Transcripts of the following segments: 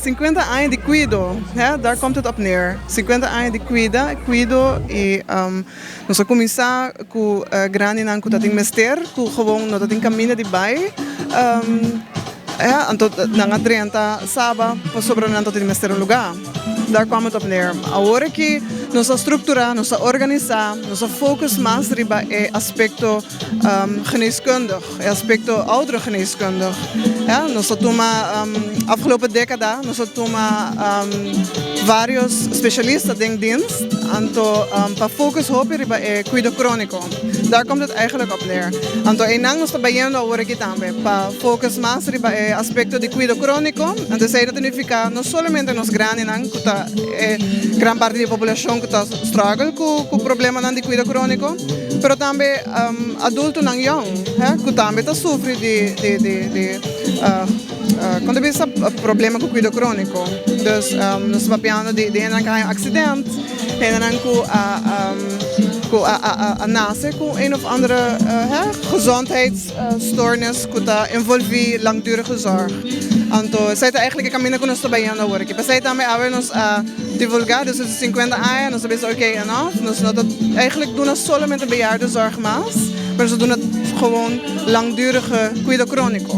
50 aña di kuido, hè, daar komt het op neer. 50 aña di kuida, kuido i nos a kuminsá ku grandinan ku ta tin mester, ku gewoon no ta tin kaminda di bai. Anto nan a drenta Saba pasobra nan ta tin mester un lugá. Daar kwam het op neer. Awor aki nos a strukturá, nos a organisá, nos a focus mas riba e aspekto geneeskundig, e aspekto ouderengeneeskundig. Nos a tuma afgelopen dékada nos a tuma vários spesialista den dienst anto pa focus hopi riba e kuido króniko. Daar komt het eigenlijk op neer. Anto einan nos ta bayendo awor aki tambe pa focus mas riba e aspecto di cuido cronico. Anto esei ta significa no solamente nos grandinan cu ta e gran parti di e poblacion cu ta struggle cu problemanan di cuido cronico, pero tambe adultonan yong cu tambe ta sufri di di con ta bisa problema cu cuido cronico. Dus nos ta papiando di hendenan cu a haña accident. Hendenan ku a ku a a nase ku een of andere gezondheidsstoornis ku ta envolví langdurige zorg. Anto esei ta eigenlijk e kaminda ku nos ta bayendo awor aki. P'esei tambe awe nos a divulgá, dus e 50 aña nos a bisa oké enough, nos no ta eigenlijk duna solamente bejaardenzorg mas, pero nos ta duna gewoon langdurige kuido króniko.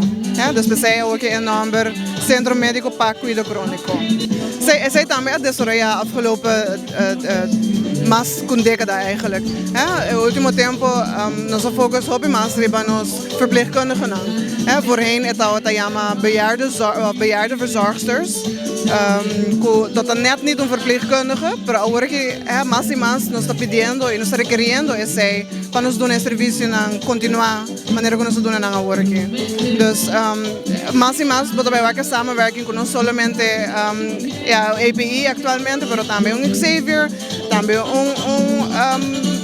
Dus p'esei awor ki e nòmber Sentro Médiko pa Kuido Króniko. Esei tambe a desaroyá afgelopen mas ku un dékada eigenlijk. E último tempu nos a focus hopi mas riba nos verpleegkundigenan. Voorheen e tabata yama bejaardenverzorgsters, ku no ta nèt nit un verpleegkundige, pero awor aki mas i mas nos ta pidiendo i nos ta rekeriendo esei pa nos duna e servisionan kontinuá. Manera ku nos ta duna nan awor aki. Dus mas i mas bo ta bai wak e samenwerking ku no solamente ya API aktualmente pero tambe un Xavier, tambe un un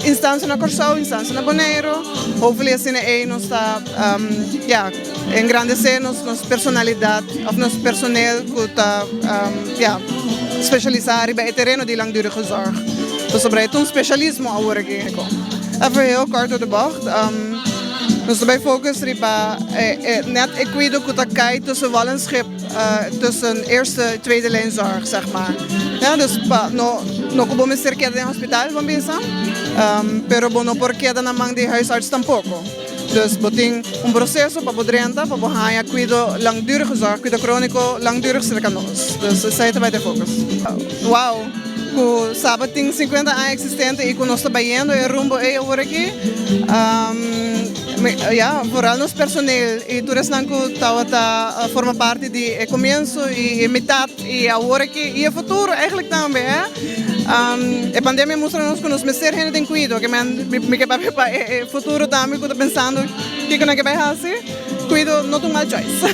instansia na Kòrsou, instansia na Boneiru. Hopefully asina ei nos ta ya engrandesé nos nos personalidat òf nos personel ku ta ya spesialisá riba e tereno di langdurige zorg. Pasobra e ta un spesialismo awor aki. Even heel kort door de bocht. Nos ta bai focus riba net e cuido cu ta cay tussen wal en schip, tussen eerste y tweede lijn zorg, zeg maar. Ja, dus pa no, no cu bo mester keda den hospital, bo bisa, pero bo no por keda na man di huisarts tampoco. Dus bo tin un proceso pa bo drenta, pa bo haya cuido langdurige zorg, cuido cronico langdurig cerca nos. Dus esey ta bai den focus. Wow! Ku Saba tin 50 aña eksistente i ku nos ta bayendo e rumbo ei awor aki. Ya, vooral nos personeel i tur esnan ku tabata forma parti di e komienso i e mitat i awor aki i e futuro eigenlijk tambe hè. E pandemia mustra nos ku nos mester hende den kuido ke men mi ke papia pa e futuro tambe ku ta pensando kiko nan ke bai hasi, kuido no ta un mal choice.